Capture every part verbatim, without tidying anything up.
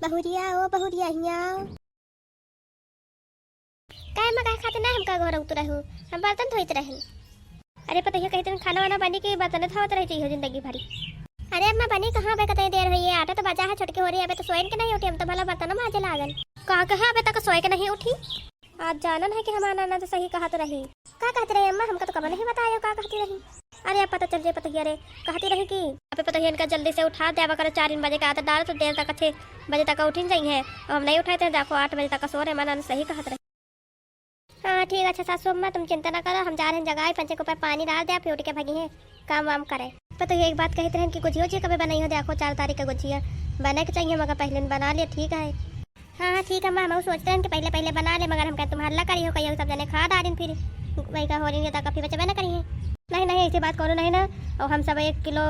बहुरिया, ओ बहुरिया, हियाँ आओ। काहे अम्मा, काहे खातिर ना हमका घर उतरहु? हम बर्तन धोइत रहन। अरे पतोहिया, कहित रहन खाना वाना बनी कि बर्तन धोवत रह जइहो जिंदगी भरी। अरे अम्मा, बनी कहाँ, अबे कतई देर होइए, आटा तो बजा है, छोटकी होरी अबे तो सोइन के नहीं उठी, हम तो भला बर्तन माजे लागन। का कहे, अबे तक सोए के नहीं उठी? आज जानन है कि हमार ननद सही कहत रही। का कहत रही अम्मा? हमका तो कबो नहीं बतायो का कहती रही। अरे अब पता चल जाए पतोहिया रे, कहती रही कि अबे पतोहिया इनका जल्दी से उठा देवा करो, चार बजे का आदत डालो तो देर तक, छः बजे तक उठिन जाई है। अब हम नहीं उठाए थे, देखो आठ बजे तक सो रहे, हमार ननद सही कहत रही। हाँ ठीक, अच्छा सासू अम्मा तुम चिंता ना करो, हम जा रहे हैं जगाए, पंचे के ऊपर पानी डाल दे, फिर उठ के भगी हैं काम वाम करे। पतोहिया एक बात कहत रहन कि गुझिया उझिया कबे बनाई हो, देखो चार तारीख का गुझिया बने के चाहिए, मगर पहले बना लिया, ठीक है। हाँ, हाँ, ठीक है, अम्मा, हम सोचते हैं कि पहले, पहिले बना ले, मगर हमका तुम हल्ला करी हो, कहियो सब जने खा डारिन, फिर वही का हो रही है, तो काफी बचबे ना करी है। नहीं, नहीं, ऐसी बात करो नहीं ना। और हम सब एक किलो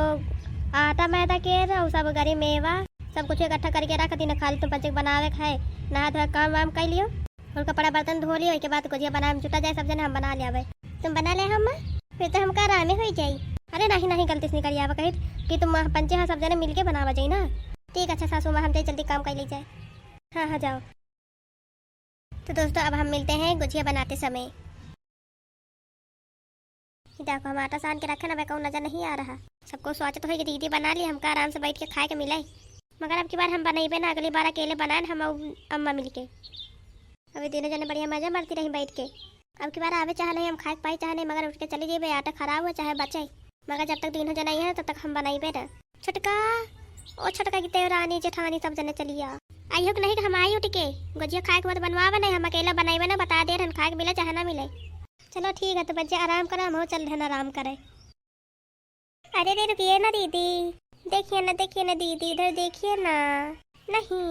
आटा मैदा के और सब गरी मेवा, सब कुछ इकट्ठा करके रख दी ना, खाली तुम पंचे के बनावे के है, नहा धोए काम वाम कर लियो और कपड़ा बर्तन धो लियो, एक बाद गुझिया बनाए में जुटा जाए सब जने, हम बना ले आवे। तुम बना ले अम्मा, फिर तो हमका आरामे हो जाई। अरे नहीं, नहीं, गलती से निकल आवा, कही कि तुम पंचे हाँ सब जने मिलके बनावा जाई ना। ठीक, अच्छा सासू माँ, हम जाई जल्दी काम कर ली जाए। हाँ, हाँ, जाओ। तो दोस्तों, अब हम मिलते हैं गुझिया बनाते समय। ये देखो, हम आटा सान के रखे ना, वह कहूँ नजर नहीं आ रहा। सबको सोचत होई कि दीदी बना ली, हमका आराम से बैठ के खाए के मिले। मगर अब की बार हम बनइबे ना, अगली बार अकेले बनाए हम अउ अम्मा मिलके। अभी तीनों जने बढ़िया मजा मारती रही बैठ के। अब की बार आवे चाहे नहीं, हम खाए के पाई चाहे नहीं, मगर उठ के चली जइबे, आटा खराब हो चाहे बचे। मगर जब तक तीनों जने आई है, तब तक हम बनइबे ना। छोटका, ओ छोटका की देवरानी, जेठानी, सब जने चलिया। आइयो कि नहीं कि हम आई उठ के? गुझिया खाए के बाद बनवावे नहीं, हम अकेला बनइबे ना, बता दे रहन, खाए के मिले चाहे ना मिले। चलो ठीक है, तो बच्चे आराम करो, हम चल रहन आराम करे। अरे रे, रुकिए ना दीदी, देखिए ना, देखिए ना दीदी, इधर देखिए ना। नहीं।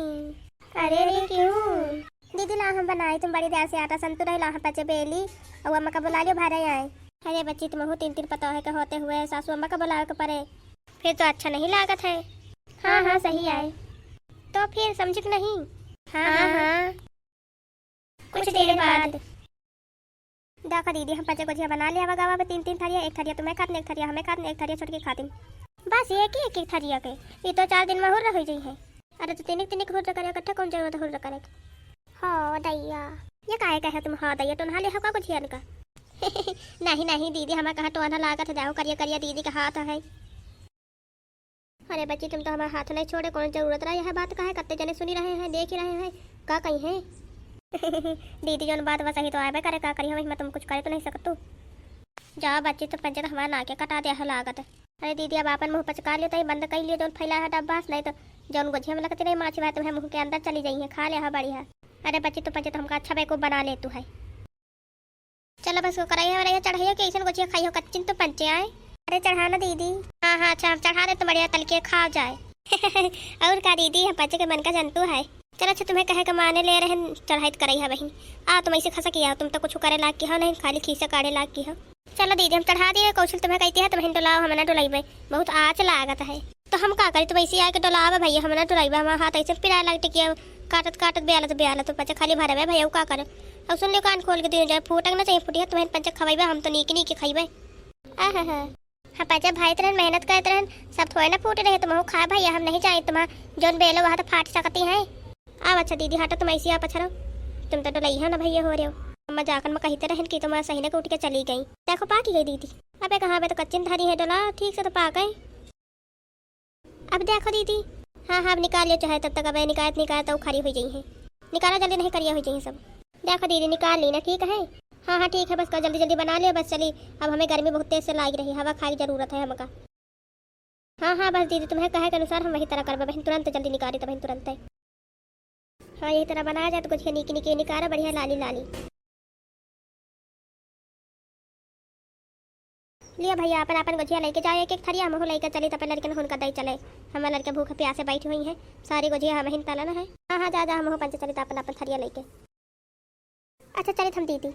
अरे रे, क्यों? दीदी, ला हम बनाई, तुम बड़ी देर से आटा सनतु रही, ला हम पंचे बेली, और अम्मा का बुला लियो, भरे आए। अरे बच्ची, तुमहू तीन तीन पतोहे के होते हुए सासू अम्मा का बुलावे के पड़े, फिर तो अच्छा नहीं लागत है। हाँ, हाँ, सही आए। तो फिर समझित नहीं? हाँ, हाँ, हाँ। कुछ देर बाद। देखा दीदी, हम पंचे गुझिया बना लिया, गावा में तीन तीन थरिया, एक थरिया तुम्हें खातिन, एक थरिया हमें खातिन, एक थरिया छोटकी खातिन। बस एक ही एक एक थरिया के, ये तो चार दिन में हुर्र हो जाई है। अरे तो तिनिक तिनिक हुर्र करे, इकट्ठे कौन जरूरत हुर्र करे के? हो दैया, ये काहे कहे तुम हो दैया, टोनहा ले हो का गुझियन का? नहीं नहीं दीदी, हमें कहाँ टोनहा लागत है, देखो करिया करिया दीदी का हाथ है। अरे बच्ची, तुम तो हमारा हाथ नहीं छोड़े, कौन जरूरत रहा यह बात का है? कत्ते जने सुनी रहे हैं, देख ही रहे हैं, का कही है? दीदी, जौन बात बा सही तो आबे करे, का करी हम, इसमें तुम कुछ करे तो नहीं सकत तू। जा बच्ची, तुम पंचे तो हमारा नाके कटा दे है लागत। अरे दीदी, अब आपन मुँह पचका लियो, तो ही बंद कर लियो, जौन फैला है डब्बा से, नहीं तो जौन गोझिया में लगती रही माछी, वह तुम्हें मुँह के अंदर चली जाई है, खा ले है बढ़िया। अरे बच्ची, तुम पंचे तो हमका अच्छा बेवकूफ बना ले तू है। चलो बस, वो कराई है, वराई है, चढ़ाइयो कि ऐसन गोझिया खाई हो, कच्चिन तो पंचे आए। अरे चढ़ा ना दीदी। हाँ, हाँ, अच्छा, हम चढ़ा दे, तुम बढ़िया तल के खा जाए। और का दीदी, हम पंचे के मन का जंतु है। चलो अच्छा, तुम्हें कहे का माने ले रहे, चढ़ाई तो कराई है बहिन। आ, तुम ऐसे खसा किया, तुम तो कुछ करे लाग की हो नहीं, खाली खीसे काढ़े लाग की हो। चलो दीदी, हम चढ़ा दिए, कौशल तुम्हें कहती है, तुम्हें डोलाओ, हम ना डोलाइबे, बहुत आँच लागत है। तो हम का करी, तुम ऐसे आके डोलावा भैया, हम ना डोलाइबे, हमारा हाथ ऐसे पिराए लाग टिकिया, काटत काटत बेला तो बेला तो पंचे खाली भरबे भैया, वो का करे। अब सुन लियो, कान खोल के दियो जाए, फूटक ना चाहिए फुटिया, तुम्हें पंचे खवाइबे, हम तो नीके नीके खाइबे। आहा हा। हाँ, पंचे भाई तरहन मेहनत करत रहन, सब थोड़े ना फूटे रहे, तुम खा भैया, हम नहीं जाए, तुम्हारा जौन बेलो वहाँ तो फाट सकती है। आव अच्छा दीदी, हटो तुम ऐसी आप अच्छा रहो, तुम तो डोलैया ना भैया हो रहे हो। हम मजाकन में कहते रहन कि तुम्हारा सही ना के उठ के चली गई, देखो पाकी गई दीदी। अबे कहाँ, अबे तो कच्चिन धरी है डोला, ठीक से तो पाक गई। अब देखो दीदी, हाँ, हाँ, अब निकाल लियो चाहे तब तक, अब निकालत निकालत तो खरी हो जाई है। निकालो जल्दी, नहीं करिया हो जाई सब। देखो दीदी, निकाल ली ना, ठीक है? हाँ, हाँ, ठीक है, बस कर जल्दी जल्दी बना लियो, बस चली। अब हमें गर्मी बहुत तेज से लाग रही, हवा खाए की जरूरत है हमका। हाँ, हाँ, बस दीदी, तुम्हें कहे के अनुसार हम वही तरह करबे बहिन, तुरंत जल्दी निकाली तो बहिन, तुरंत। हाँ, यही तरह बनाया जाए तो कुछ के निकी निकी निकालो, बढ़िया लाली लाली। लिया भैया, अपन अपन गोझिया लेके जाओ एक एक थरिया, हमहू लेके चली, तब लड़कन हुनका दई चले। हमार लड़के भूख प्यासे बैठी हुई हैं, सारी गोझिया हमहिन तलन है। हाँ, हाँ, जा, जा, हमहू पंचे चली, तब अपन अपन थरिया लेके। अच्छा, चलित हम दीदी।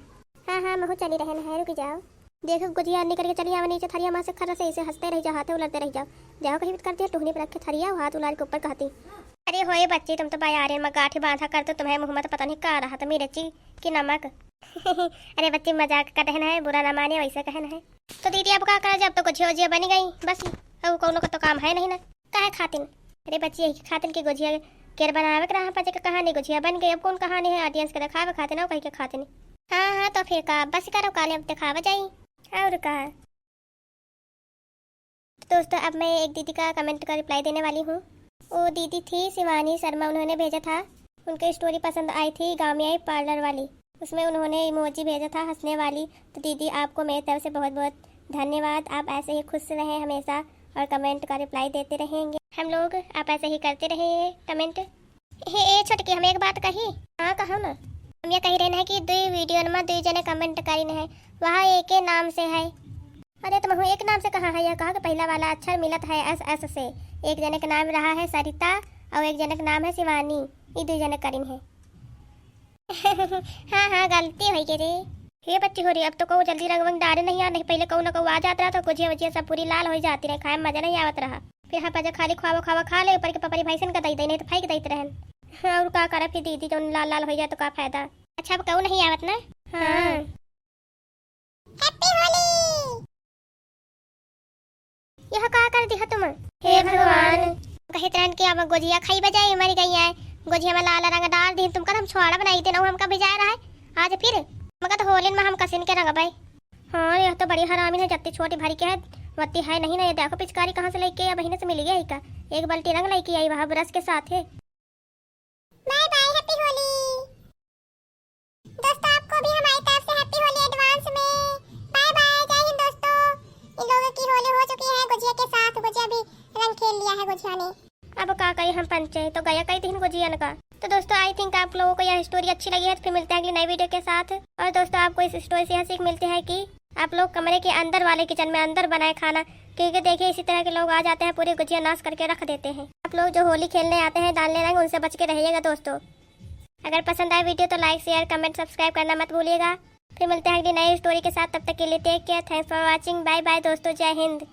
हाँ, हाँ, महू चली रहन है, रुक जाओ। देखो, गोझिया निकल के चली आवे नीचे, थरिया माँ से खर्रा से ऐसे हंसते रह जाओ, हाथे उलरते रह जाओ। जाओ, कहीं कर दिया, टुहनी पर रखे थरिया, हाथ उलार के ऊपर कहती। अरे होए बच्ची, तुम तो बयारे में गाठी बांधा कर, तो तुम्हें मुँह में तो पता नहीं का रहा था, मिर्ची कि नमक। अरे बच्ची, मजाक का कहन है, बुरा ना माने, वैसे कहन है। तो दीदी, अब का करा, जब तो गोझिया ओझिया बनी गई, बस, अब कौनो का तो काम है नहीं ना। काहे खातिन? अरे बच्ची, यही खातिन की गोझिया केर बनावे के रहा पाँच के कहानी, गुझिया बन गई। अब कौन कहानी है, audience के देखावे खातिर ना, कहीं के खातिर नहीं। हाँ, हाँ, तो फिर का, बस करो, काले अब देखावा जाई। और का। तो दोस्तों, अब मैं एक दीदी का comment का reply देने वाली हूँ। वो दीदी थी शिवानी शर्मा, उन्होंने भेजा था, उनकी story पसंद आई थी, गाँव में आई parlour वाली। उसमें उन्होंने emoji भेजा था हंसने वाली। तो दीदी, आपको मेरी तरफ से बहुत बहुत धन्यवाद। आप ऐसे ही खुश रहें हमेशा और comment का reply देते रहेंगे हम लोग, आप ऐसे ही करते रहें comment। हे ए छोटकी, हम एक बात कही। हाँ, कहो ना। हम ये कही रहे हैं कि दुई video नमा दुई जने comment करिन है, वह एके नाम से है। अरे, तुम एक नाम से कहा है, यह कहा कि पहला वाला अक्षर मिलत है एस, एस से। एक जने के नाम रहा है सरिता और एक जने के नाम है शिवानी, ये दुई जने करिन है। हाँ, हाँ, गलती होइ गई रे। हे बच्ची हो रे, अब तो कहू जल्दी रंग वंग डारे नहीं आ, नहीं पहले कहू ना कहू आ जात रहा तो गुझिया वुझिया सब पूरी लाल होइ जाती रहे, खाए में मजा नहीं आवत रहा। फिर हाँ, पजा खाली खुआवा खावा खा ले, ऊपर के पपरी भैंसन का दई दे, नहीं तो फेंक देत रहन। हाँ, और का करे फिर दीदी, जौन लाल लाल होइ जाए तो का फायदा। अच्छा, अब कहू नहीं आवत ना। हाँ। Happy होली। यह का कर दिहा तुम? हे भगवान। कहित रहन कि अब गोजिया खाई बजाई मर गई है। गोजिया में लाल रंग डार दिहिन, तुमका हम छोड़ा बनाई देना, हमका भिजाए रहा है। आज फिर मका तो होलिन में हम कसिन के रंगबै। हाँ, यह तो बड़ी हरामिन है, जत्ती छोटी भरी के है, वत्ती है नहीं ना। ये देखो पिचकारी कहाँ से लेके आई, बहिने से मिल गई का? एक बाल्टी रंग लेके आई वह brush के साथ है। Bye bye, happy होली। दोस्तों, आपको भी हमारी तरफ से happy होली advance में। Bye bye, जय हिंद दोस्तों। इन लोगों की होली हो चुकी है गुजिया के साथ, गुजिया भी रंग खेल लिया है गुजिया ने। अब का कही हम पंचे, तो गया कई दिन गुजिया न का। तो दोस्तों, I think आप लोगों को यह story अच्छी लगी है, तो फिर मिलते हैं अगली नई video के साथ। और दोस्तों, आपको इस story से यह सीख मिलती है कि आप लोग कमरे के अंदर वाले kitchen में अंदर बनाए खाना, क्योंकि देखिए इसी तरह के लोग आ जाते हैं, पूरी गुजिया नाश करके रख देते हैं। आप लोग जो होली खेलने आते हैं डालने रंग, उनसे बच के रहिएगा दोस्तों। अगर पसंद आए video तो like, share, comment, subscribe करना मत भूलिएगा। फिर मिलते हैं अगली नई story के साथ, तब तक के लिए take care, thanks for watching, bye bye दोस्तों, जय हिंद।